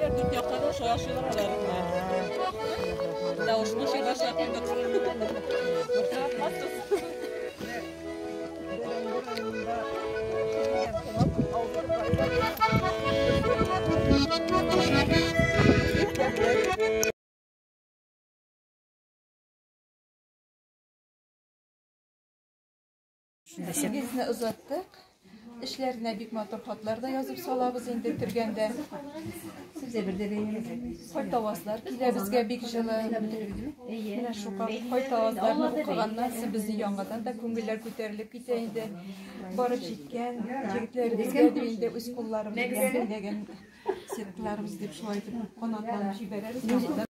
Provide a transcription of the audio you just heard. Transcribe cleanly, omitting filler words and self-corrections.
Дүрт якта да шашыйлар алар. Тавышны башлап куйдык. Сеңгесне озаттык. Эшләренә бик матур хатлар да язып салабыз инде төргәндә. Кайтавазлар килә безгә бик җылы. Менә шул кайтавазларны укыганнан соң безнең яңадан да күңелләр күтәрелеп китә инде. Барып җиткән җегетләребезгә дип инде үз кулларыбыз белән бәйләгән сеткаларыбыз дип шулай итеп канатланып җибәрәбез.